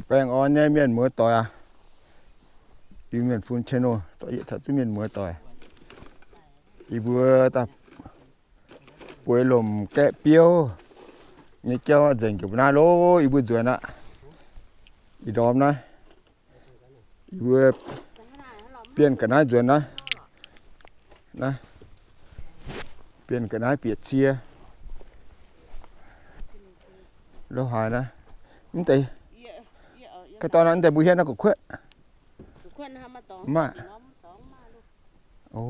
Baengh orn nyei mienh muoz doic aac, Iu Mienh Fun channel, zorqv yietc taux zuqc mienh muoz doic. Yie mbuo daaih bueix lomc gaeqv biouv nyei jauv nzengc jomc naaiv loh, yie mbuo nzuonx aqv. Ih ndorm naaiv, yie mbuo bienh ga'naaiv nzuonx naaiv. Naaiv, bienh ga'naaiv bieqc cie. Lo haaix naaiv, mv deix, ka'dorn naaiv mv deix mbuo hietv naaiv gu'kuotv. Maaih. O,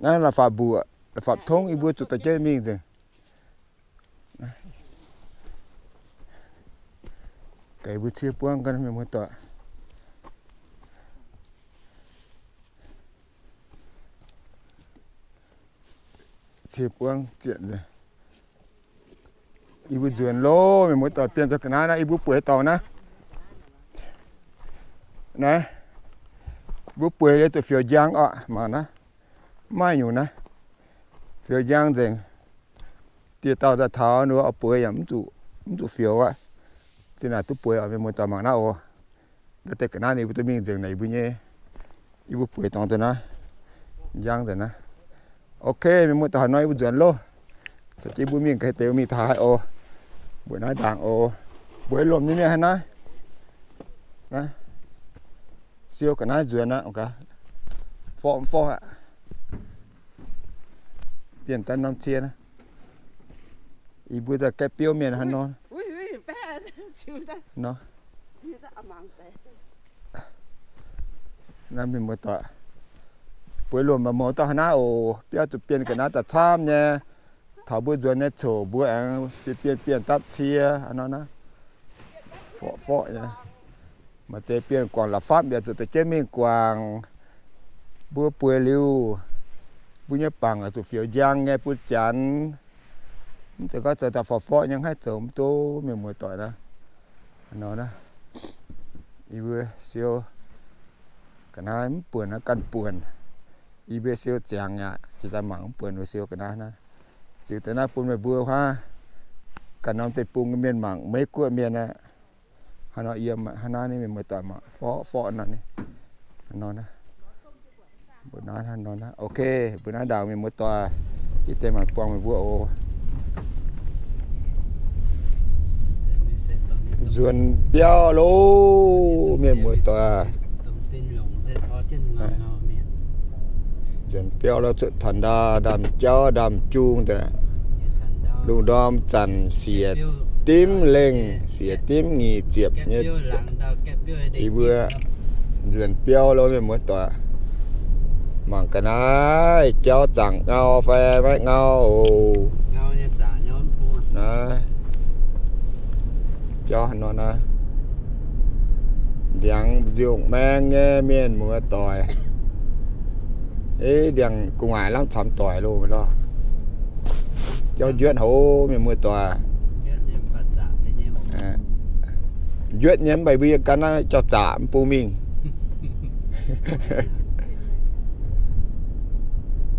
naaiv la'fapc mbuoqc, la'fapc tongv yie mbuo zuqc daaih jienv mingh nzengc. Ga'mbuo cie buangv gan mienh muoz doic. Cie buangv zienc nzengc. Yie mbuo nzuonx loh, mienh muoz doic, bienh zoux ga'naaiv naaiv, yie mbuo bueix dorngx naaiv. Naaiv, mbuo bueix liuz zuqc fioux njang orqc, mangc naaiv. Mv maaih nyungc naaiv. Fioux njang nzengc. Dieh dauh daaih taux ninh mbuo oix bueix yaac mv zuqc, mv zuqc fioux aqv. Zinh naaic duqv bueix oc, mienh muoz doic, mangc naaiv oc. Naaiv deix ga'naaiv ninh mbuo duqv mingh nzengc naaic, yie mbuo nyei, yie mbuo bueix dorngx deix naaiv, njang nzengc naaiv. Ok, mienh muoz doic, haaix nor yie mbuo nzuonx loh. Caux jienv mbuo mingh ga'heh deix mingh taux haaix oc. Mbuoqc naaiv ndaangc oc. Mbuoqc lomc nyei mienh haaix naaiv. Naaiv, siou ga'naaiv nzuonx aqv, forv mv forv aqv. Bienh daaih norm cie naaiv. Yie mbuo daaih gaeqv biouv mienh haaix nor. Nor. Naaiv mienh muoz doic, bueix lomc maaih mouz dauh haaix naaiv oc. Biauv zuqc bienh ga'naaiv daaih camv nyei. Taux mbuo nzuonx nyei coc mbuo aengx bienh bienh bienh dapv cie haaix nor naaiv. Forv forv nyei. Maaih deix bienh guangc la'fapv yaac zuqc da'jienv mingh guangc. Mbuo bueix liuz, mbuo nyei bangc zuqc fioux njang nyei bun janx. Mv zeiz gorngv zoux daaih forv forv nyei haih zoux mv duqv, mienh muoz doic naaiv. Nor naaiv, yie mbuo siou ga'naaiv mv buonc naaiv, ganh buonc. Yie mbuo siou ziangx aqv, jiex daaih mangc mv buonc, mbuo siou ga'naaiv naaiv. Ziux deix naaiv bun meih mbuo huaav ganh norm deic-bung mienh mangc, Meiv Guoqv mienh aqv. Hnangv nor yiem aqv, hnangv naaiv ninh mienh muoz-doic mangc, forv forv nor ninh. Nor naaiv, mbuo naaiv hnangv nor naaiv. Ok, mbuo naaiv ndaangc mienh muoz-doic, yie deix mangc buangh meih mbuo oc. Nzuonx biauv loh, mienh muoz-doic. Nzuonx biauv loh, cuotv taux ndau ndaamv-jauv ndaamv-jung daaih, lungh ndorm zanc siec dimv lengh, siec dimv nyic ziepc nyei. Yie mbuo nzuonx biauv loh, mienh muoz-doic. Mangc ga'naaiv jauv zaangc ngau fai maiv ngau oc. Naaiv jauv haaix nor naaiv, ndiangx nziouc maeng nyei, mienh muoz-doic. Ei, ndiangx gu'nguaaic lamh camx doic loh lorh. Jauv njuotv haic, mienh muoz-doic. Njuotv nyei mv baac mbuo yiem gan naaiv jauv-zaqc mv bung mingh.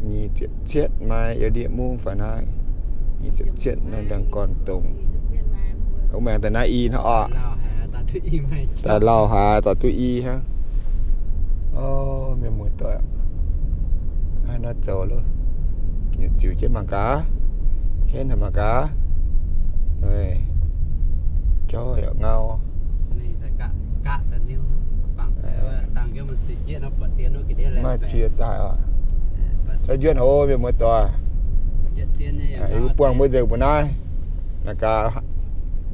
Nyic ziepc cietv maaih yiem ndiev mungv fai naaiv. Nyic ziepc cietv naaiv ndaangc gorn dongh. Ov, maengx daaih naaiv i hnangv oc. Daaih lauh haaix daaih duqv i hnangv. Ov, mienh muoz-doic, naaiv nor zoux loh. Ziux jienv mangc gaax. Henv haic mangc gaax. Jauv yaac ngau. Maaih cie daaih oc. Jauv njuotv haic, mienh muoz-doic. Yie mbuo buangh mbuo nzengc mbuo naaiv. Naaiv gaax,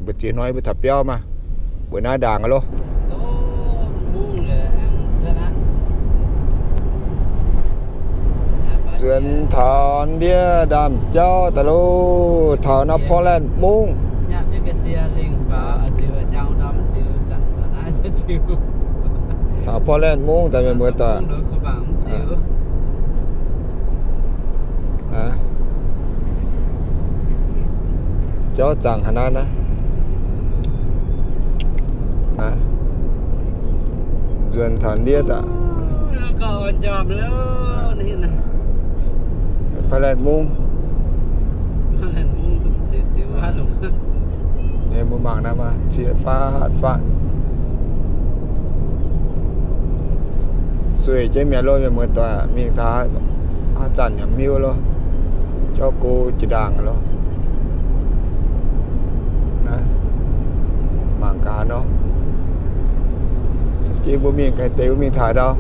mbuo ziex hnoi mbuo taux biauv maah. Mbuo naaiv ndaangc loh. Nzuonx taux ndiev ndaamv-jauv daaih loh, taux naaiv Portland mungv. Taux Portland mungv daaih, mienh muoz-doic. Jauv zaangc haaix naaiv naaiv. Nzuonx taux ndiev daaih. Portland mungv. Mbuo mangc naaiv maah, ziex faatv faatv. Sueih jienv mi'aqv loh, mienh muoz-doic, mingh taux haaix zanc yaac miuv loh, jauv go jiex ndaangc loh. Naaiv mangc gaax nor, caux jienv mbuo mingh gaax deix mbuo mingh taux ndau.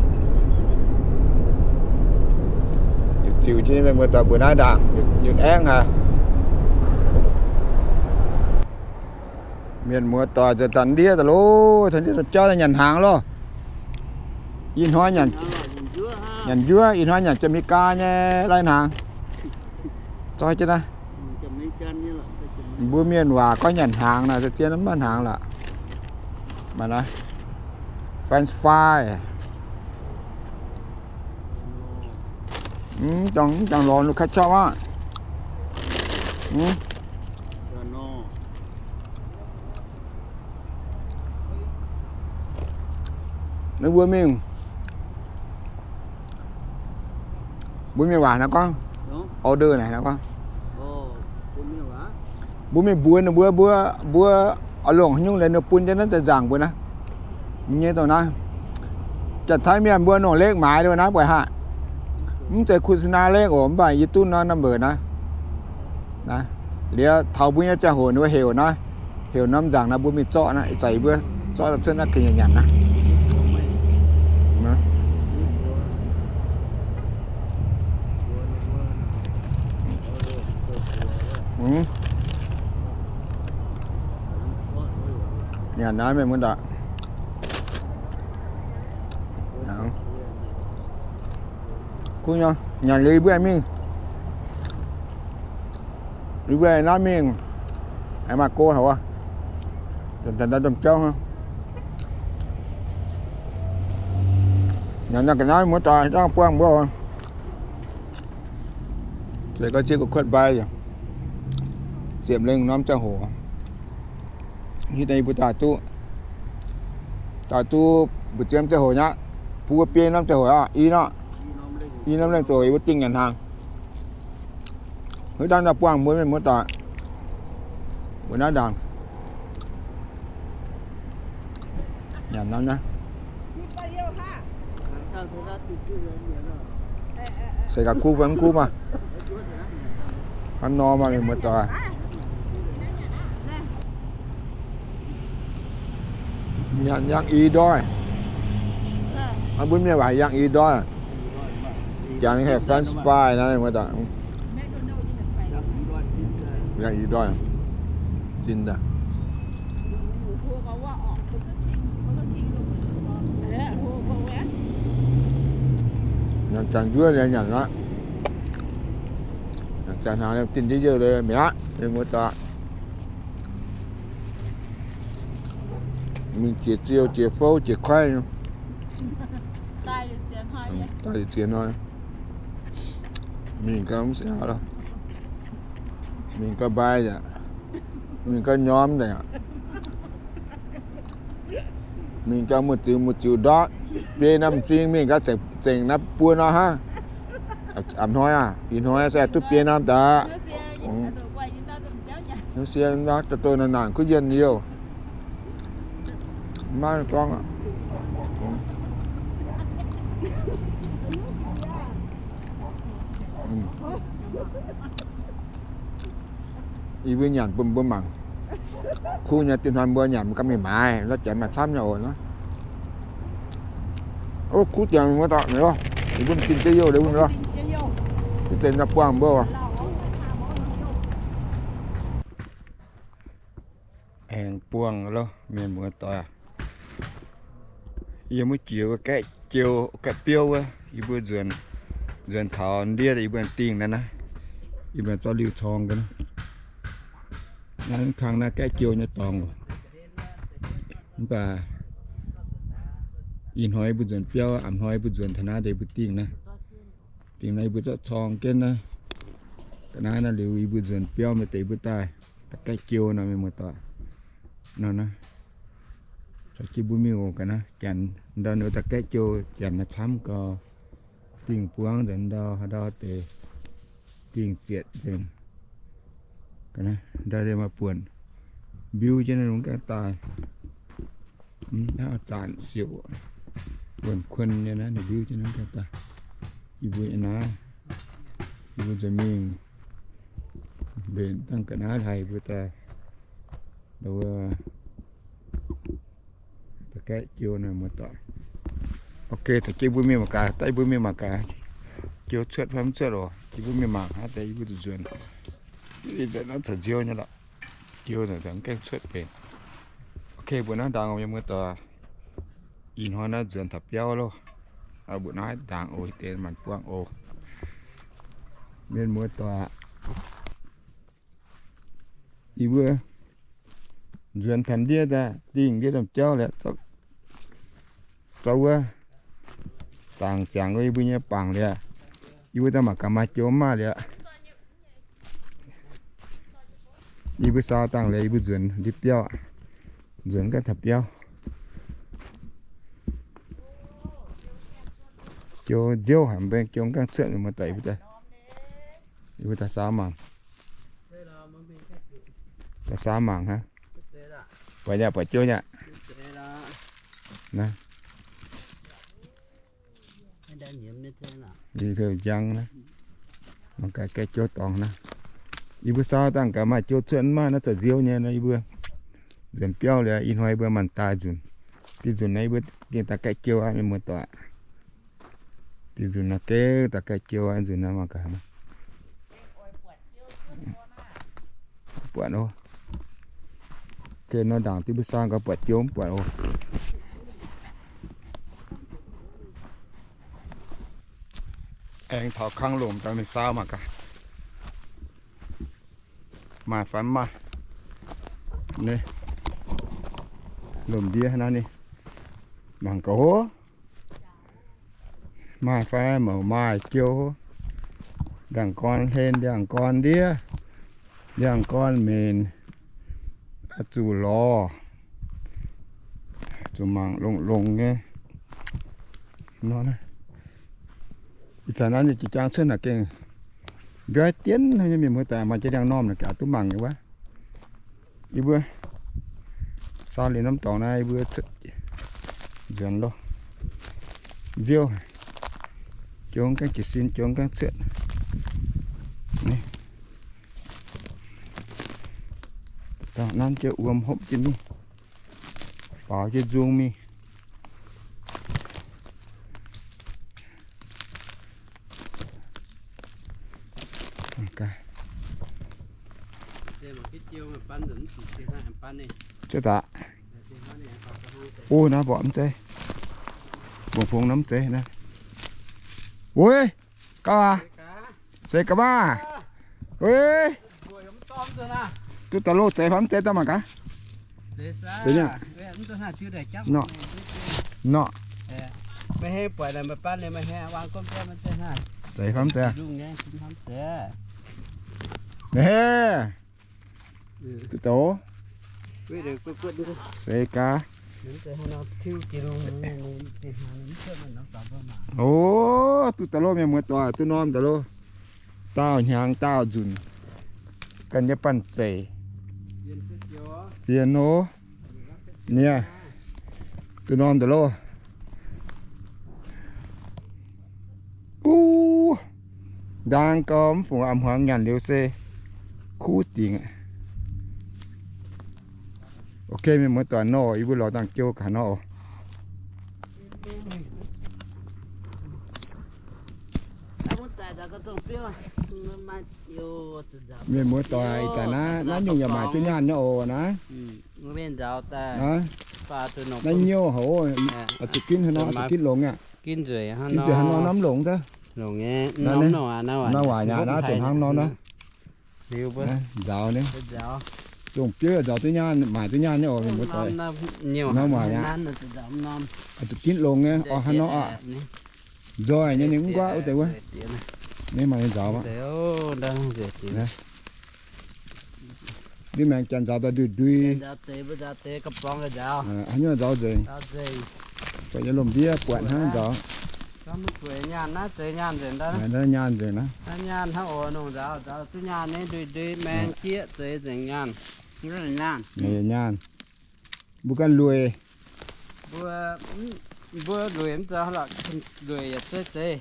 Ziux jienv mienh muoz-doic mbuox naaiv ndaangc, nyutc aengv haic. Mienh muoz-doic nzuonx daaih ndiev daaih loh, taux ndiev daaih jauv nyanc hnaangx loh. Ih hnoi nyanc, nyanc njuov, ih hnoi nyanc Jaa^me^gaa nyei lai hnaangx. Zoi jienv naaiv. Mbuo mienh waac gorngv nyanc hnaangx naaic, se zien maiv hnaangx lorqc. Maaih naaiv French fry. Mv jangx lorz nu ketchup aqv. Naaiv mbuo mingh, mbuo mingh waac naaiv gorngv, order naaic naaiv gorngv, mbuo mingh mbuox ninh mbuo, mbuo, mbuo oix longc haaix nyungc liuz ninh bun jienv naaiv deix nzaangc mbuo naaiv. Nyei dongh naaiv, Janx-Taiv mienh mbuo longc เลขหมาย liuz naaiv buatc haic. Mv zeiz โฆษณา เลข oc, mv baac yie duqv norm number naaiv. Liuz taux mbuo nyei ziangh hoc ninh mbuo heuc naaiv, heuc norm nzaangc naaiv mbuo mingh zorqv naaiv, ih zanc yie mbuo zorqv cuotv naaiv gengh nyanc naaiv. Nyanc naaiv mienh muoz-doic. Kuv nyei, nyanc liuz yie mbuo mingh. Yie mbuo naaiv mingh, aengx maaih go haic wuov. Nyanc naaiv ga'naaiv muoz-doic, buangh mbuo. Zueiz ga'ziev gu'kuotv mbai, ziepc lengh norm ziangh hoc. Hitv deix yie mbuo daaih duqv, daaih duqv mbu'ziex norm ziangh hoc nyei aqv. Bun wuov biei norm ziangh hoc aqv, i norm, i norm lengh ziangh hoc yie mbuo dingh nyanc hnaangx. Huiv dangh daaih buangh mbuo mienh muoz-doic, mbuo naaiv ndaangc nyanc norm naaiv. Se gaax kuv fai mv kuv maah. Hnangv nor maah, mienh muoz-doic. Nyanc yangh i ndoih. Mbuo mienh waac yangh i ndoih. Janx heuc French fry naaiv, mienh muoz-doic. Yangh i ndoih. Zinh daaih. Nyanc janx njuov liuz nyanc aqv. Nyanc janx hnaangx liuz dinh ndiev youh liuz mi'aqv, mienh muoz-doic. Mingh jiex ziou jiex fouv jiex koiv. Daaih liuz ziex hnoi. Mingh gau mv siangx loh. Mingh gau mbai aqv. Mingh gau nyormh aqv. Mingh gau muoz-ziux muoz-ziux ndortv, biei naaiv m'zing mingh gau zengc naaiv buo nor hnangv. A'hnoi aac, ih hnoi se duqv biei norm daaih. Nor sie nor, doh naanc kuv yienh youh. Maiv gorngv aqv. Yie mbuo nyanc bun mbuo mangc. Kuv nyei, dinh hnoi mbuo nyanc mbuo ganh mingh maaiz, la'janx maaih camv nyei oc. Kuv janx mbuo daaih, yie mbuo dinh jienv youh liuz mbuo, dinh daaih buangh mbuo. Aengx buangh loh, mienh muoz-doic. Yie mbuo jiex wuov gaeqv jiou, gaeqv biouv wuov, yie mbuo nzuonx, nzuonx taux ndiev yie mbuo dingh naaiv naaiv, yie mbuo zorqv liuh corng ga'naaiv. Naaiv kang naaiv gaeqv jiou nyei dorngx oc. Mv baac ih hnoi yie mbuo nzuonx biauv, a'hnoi yie mbuo nzuonx taux naaiv deix mbuo dingh naaiv. Dingh naaiv yie mbuo zorqv corng jienv naaiv. Ga'naaiv naaiv liuz yie mbuo nzuonx biauv maaih deix mbuo daaih, daaih gaeqv jiou nor mienh muoz-doic. Nor naaiv, caux jienv mbuo mingh oc ga'naaiv. Janx ndau ninh daaih gaeqv jiou, janx maaih camv gau. Dingh buangv nzengc ndau, haaix ndau deix dingh zietc nzengc. Ga'naaiv ndau maaih buonc. Mbiu jienv naaiv lungh gaengh daaih. Naaiv zanc siouc, wuonh kuon nyei naaiv, ninh mbiu jienv naaiv gaengh daaih. Yie mbuo naaiv, yie mbuo nzunc mingh mbenc dangh ga'naaiv haic, yie mbuo daaih, da'gaeqv jiou naaiv muoz-doic. Ok, za'gengh mbuo mingh mangc gaax, daaih mbuo mingh mangc gaax, jiou cuotv fai mv cuotv oc. Yie mbuo mingh mangc haaix deix yie mbuo zuqc nzuonx. Ih zanc naaiv caux nziouv nyei lorqc. Jiou nzengc gaengh cuotv benx. Ok, mbuo naaiv ndaangc oc mienh muoz-doic. Ih hnoi naaiv nzuonx taux biauv loh. Mbuo naaiv ndaangc oc, deix maanc buangv oc. Mienh muoz-doic, yie mbuo nzuonx taux ndiev daaih, dingh ndiev domh jauv liuz, zorqv wuov zaangc ziangx yie mbuo nyei bangc liuz, yie mbuo daaih mangc gaax maaih jiou mv maaih liuz. Yie mbuo saau dangh liuz yie mbuo nzuonx ndiev biauv, nzuonx gaengh taux biauv. Jiou nziouv haic, mbuo jiou gaengh cuotv, muoz-doic, yie mbuo daaih saau mangc. Daaih saau mangc hnangv. Buatc nyei, buatc jiou nyei. Naaiv. Yie njang naaiv. Mangc gaax gaeqv jiou dorngx naaiv. Yie mbuo saau dangh gaax maaih jiou cuotv mv maaih, naaiv za'nziouv nyei nor yie mbuo nzuonx biauv liuz, ih hnoi yie mbuo maanc daaih nzunc. Dih nzunc naaiv yie mbuo gengh daaih gaeqv jiou aqv, mienh muoz-doic. Dih nzunc naaiv gengh daaih gaeqv jiou aqv, nzunc naaiv mangc gaax. Buatc oc. Gengh nor ndaangc diuh mbuo saau gaax buatc jiou mv buatc oc. Aengx taux kangv lomc daaih mingh saau mangc gaax. Maaih fai mv maaih. Lomc ndiev naaiv ni. Mangc gaax oc. Maaih fai mv maaih jiou. Ndiangx-gorn hlen, ndiangx-gorn ndiev, ndiangx-gorn menc, zuqc lorz, zuqc mangc longx-longx nyei. Ih zanc naaiv ninh jiex jaang cuotv naaic gengh nqoi dienv nyei, mienh muoz-doic, maaih jiex ndiangx-normh naaic gaax duqv mangc nyei wuov. Yie mbuo saau liuz norm dorngx naaiv, yie mbuo cuotv nzuonx loh. Nziouv, jong gaengh jiez sin, jong gaengh cuotv. Nanv jienv wuom hopv jienv mingh, baaux jienv nzung mingh. Cuotv daaih. O, naaiv mborqv mv zeiz. Bungx fungx naaiv mv zeiz naaiv. Oi, gauh aqv. Seix ga'maah. Oi. Duqv daaih loh, zeiz fai mv zeiz daaih mangc gaax. Zeiz nyei. Nor. Zeiz fai mv zeiz. Meih he. Duqv daaih. Seix gaax. O, duqv daaih loh, mienh muoz-doic, duqv norm daaih loh. Daauh hnyangx daauh nzunc, ganh nyei banh zeic. Zien oc. Nie, duqv norm daaih loh. Uv, ndaang gau mv fungc, a'hmuangx nyanc liuz se kuv dingc. Ok, mienh muoz-doic, nor yie mbuo lorz dangh jiou gaax nor oc. Mienh muoz-doic, ih zanc naaiv, naaiv nyungc yaac maaic duqv nyaanh nyei oc naaiv. Naaiv nyouh haic oc. Aa, zuqc ginv haaix nor, zuqc ginv longx aqv. Ginv nzueic hnangv nor, norm mv longx daaih. Naaiv waac yaac naaiv zuqc hnangv nor naaiv. Nzaaux nyei. Zongh biouv yaac nzaaux duqv nyaanh, maaic duqv nyaanh nyei oc, mienh muoz-doic. Naaiv waac yaac zuqc ginv longx nyei oc, hnangv nor aqv. Nzoih nyei ninh mv nquaqv wuov deix wuov. Ninh maaih nyei nzaaux aqv. Ndiev maengx janx nzaaux daaih ndui ndui. Haaix nyungc nzaaux nzengc. Buatc nyei lomh ndiev buatc hnangv nzaaux. Nyaanh nzengc naaiv. Nyaanh hnangv oc, nongh nzaaux, nzaaux duqv nyaanh nyei, ndui ndui maengx jieqv zeiz nzengc nyaanh. Nyanc. Mbuo ganh lueic. Mbuo lueic mv zeiz lorqc, lueic yaac zeiz zeiz.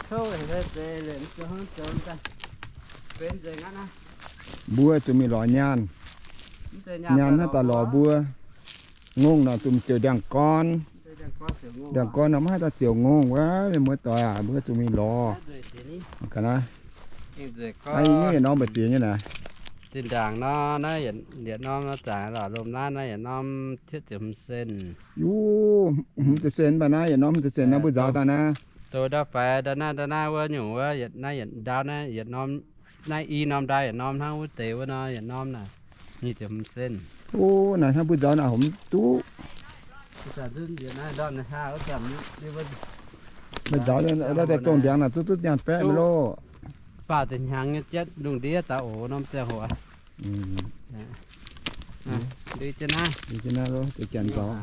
Kouv yaac zeiz zeiz, lueic mv zeiz hnangv zoux daaih. Benx nzengc aqv naaiv. Mbuo zuqc mingh lorz nyaanh. Nyaanh hnangv daaih lorz mbuo. Ngongh naaic zuqc ziouc ndiangx-gorn. Ndiangx-gorn nor maiv haih daaih ziouc ngongh wuov, mienh muoz-doic aac, mbuo zuqc mingh lorz. Ga'naaiv, naaiv yietc norm mbu'ziex nyei naaic. Zinh ndaangc nor, naaiv yietc norm nor zaangc lorqc, lomh naaiv naaiv yietc norm cietv ziepc hmz cent. Yuv, hmz ziepc cent mv baac naaiv yietc norm hmz ziepc cent nor mbuo nzaaux daaih naaiv. Douz ndau faix ndau naaiv ndau naaiv wuov nyungc wuov, naaiv yietc ndau naaiv yietc norm, naaiv i norm ndau yietc norm hnangv wuov deix wuov nor yietc norm naaic nyic ziepc hmz cent. O, naaiv hnangv mbuo nzaaux naaic horpc mv duqv. Mbuo nzaaux daaih dongh ndiangx naaic zuqc zuqc nyaanh baeqv mingh loh. Baac deix hnyangx nyei jienv lungh ndiev daaih oc norm ziangh hoc. Liuz jienv naaiv, liuz jienv naaiv loh, deix janx nzaaux.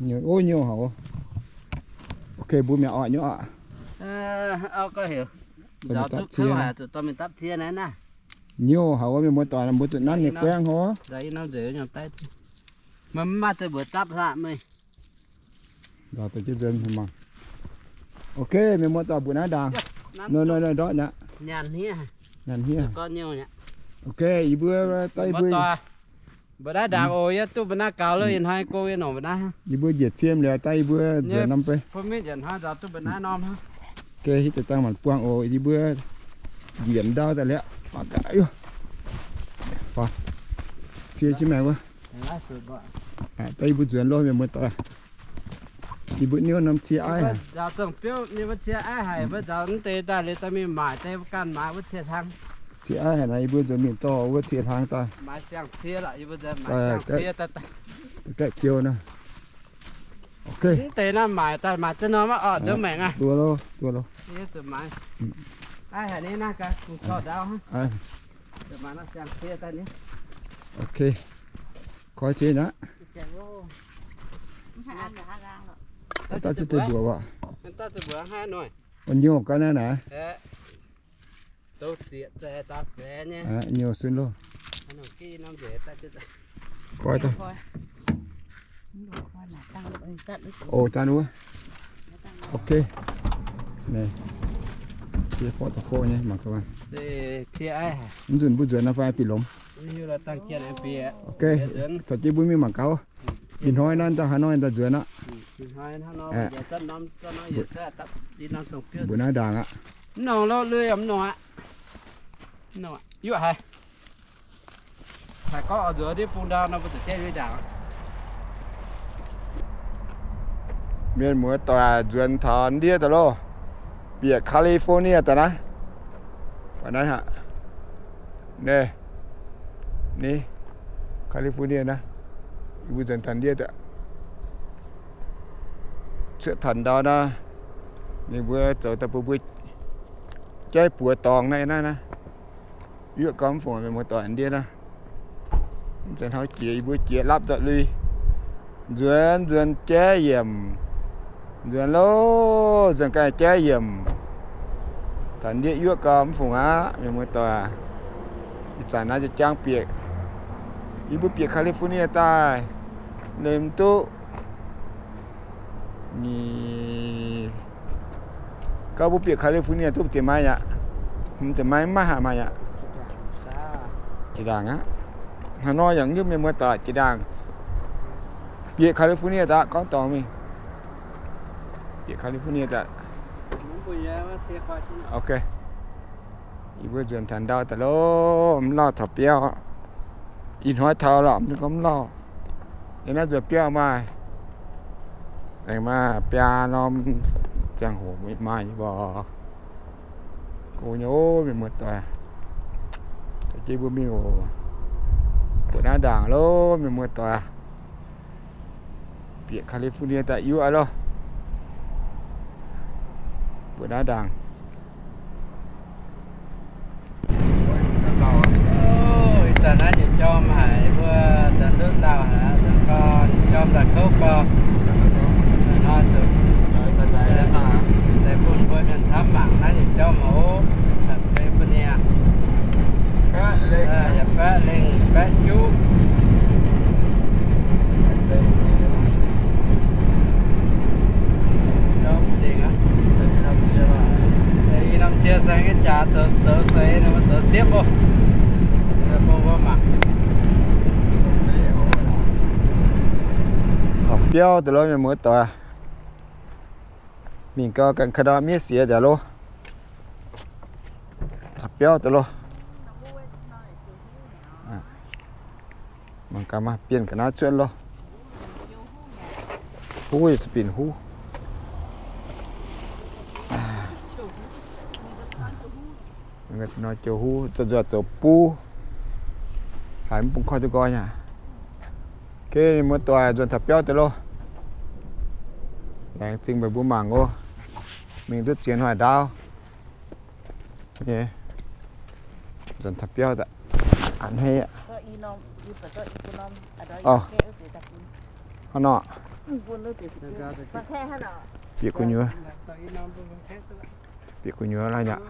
Nyouh, o, nyouh haic. Ok, mbuo mi'aqv oc, nyouh aqv. Nzaaux duqv kouv haic, zuqc dorh mingh dapv cie naaiv naaiv. Nyouh haic wuov, mienh muoz-doic, mbuo zuqc nanv nyei guaengv hov. Meih mv maaih deix mbuox dapv hlaax meih. Nzaaux deix jienv nzuonx mangc. Ok, mienh muoz-doic, mbuoqc naaiv ndaangc. Nor, nor, nor, ndortv nyei aqv. Nyanc hniev. Ok, yie mbuo daaih yie mbuo. Mbuoqc naaiv ndaangc oc, yie duqv mbuoqc naaiv gaux lo, ih hnoi go yie nongc mbuoqc naaiv. Yie mbuo njiec ciem liuz daaih yie mbuo nzuonx norm fai. Mbuo mingh njiec hnoi nzaaux duqv mbuoqc naaiv norm hnangv. Ok, hitv deix dangh maanc buangh oc, yie mbuo njiec ndau daaih liuz. Cie jienv maengx wuov. Daaih yie mbuo nzuonx loh, mienh muoz-doic. Yie mbuo niouv norm cie aiv haic. Nzaaux dongh biouv nyei wuov cie aiv haic, mbuo nzaaux mv deix daaih liuz daaih mingh maaic deix ganh maaiz wuov cie hlang. Cie aiv haic naaic, yie mbuo nzuonx mingh dorh wuov cie hlang daaih. Maaiz siang-cie lorqc, yie mbuo nzuonx maaiz siang-cie daaih. Gaeqv jiou naaiv. Ok. Mv deix naaiv maaic daaih maaiz deix norm aqv oc, nzuonx maengx aqv. Duqv loh, duqv loh. Aiv haic ni naaiv gaax, kungx torh ndau hnangv. Ok. Koi cie aqv. Daaih jienv deix mbuoqc waac. Wuov nyouh gaax naaiv naaic. Nyouh sun loh. Koi daaih. O, daan wuov. Ok. Naaiv. Cie forv da'forv nyei mangc gaax. Mv nzunc mbuo nzuonx nor fai bieqc lomc. Ok. Caux jienv mbuo mingh mangc gaax. Ih hnoi naaiv daaih haaix hnoi daaih nzuonx aqv. Mbuoqc naaiv ndaangc aqv. Mv nongc lo, lui yaac mv nongc aqv. Yuoqv haic. Haiz gorngv oix nzuonx ndiev bung ndau nor mbuo zuqc jaiv lui ndaangc. Mienh muoz-doic, nzuonx taux ndiev daaih loh. Bieqc California daaih naaiv. Naaiv aqv. Naaiv, ni, California naaiv. Yie mbuo nzuonx taux ndiev daaih. Cuotv taux ndau naaiv, ninh mbuo zoux daaih bun mbuo jaiv buoz dorngx naaiv naaiv naaiv. Yuoqv gau mv fungc, mienh muoz-doic, ndiev naaiv. Mv zeiz hnangv jiex, yie mbuo jiex lapv nzorqc lui. Nzuonx, nzuonx jaiv yiemc. Nzuonx loh, nzuonx ganh jaiv yiemc. Taux ndiev yuoqv gau mv fungc aqv, mienh muoz-doic. Ih zanc naaiv jaa-jangv bieqc, yie mbuo bieqc California daaih, leih mv duqv. Ni, gauh mbuo bieqc California duqv ziepc maaiv aqv. Hmz ziepc maaiv mv maaih haaix maaih aqv. Jiex ndaangc aqv. Haaix nor yaac nyutv, mienh muoz-doic, jiex ndaangc. Bieqc California daaih gorngv dorngx mingh. Bieqc California daaih. Ok. Yie mbuo nzuonx taux ndau daaih loh, mv lauh taux biauv. Ih hnoi taux lorqc, mv gorngv mv lauh. Yiem naaiv nzuonx biauv maaih. Aengx maaih biaa norm ziangh hoc maaih nyei mborqc. Go nyei ov, mienh muoz-doic. Jiex mbuo mingh oc. Mbuo naaiv ndaangc loh, mienh muoz-doic. Bieqc California daaih yuoqv loh. Mbuo naaiv ndaangc. Ih zanc naaiv nyei jorm haic, mbuo zanc ndutv lauh haic, zanc gorx nyei jorm daaih kouv gorx. Hnoi zuqc deix bun mbuo mienh camv mangc naaiv nyei jorm oc. Zanc California yaac baeqv lengh. biauv deix loh, mienh muoz doic. Mingh gau ganh ka'ndau miev siex nzengc loh. Taux biauv deix loh. Mangc gaax, maaih bienh ga'naaiv cuotv loh. Huv yaac zuqc binc huv. Nor joux huv, nzuonx nzuonx zoux buv. Haiz mv bung koiv duqv nqoi nyei. Ok, mienh muoz doic, nzuonx taux biauv deix loh. Laengz zingh meih mbuo mangc oc. Mingh duqv ziex hnoi ndaauv nyei. Nzuonx taux biauv daaih. A'hneiv aqv. Orv, hnangv nor. Bieqc gu'nyuoz. Bieqc gu'nyuoz laic nyaqc.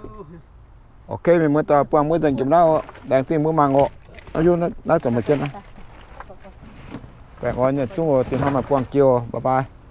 Ok, mienh muoz doic, buangh mbuo nzengc jomc naaiv oc. Laengz zingh mbuo mangc oc. Naaiv yie naaiv zoux maaih jienv naaiv. Baengh orn nyei zungv oc, diex hnoi maaih buangh jiex oc. Bye bye.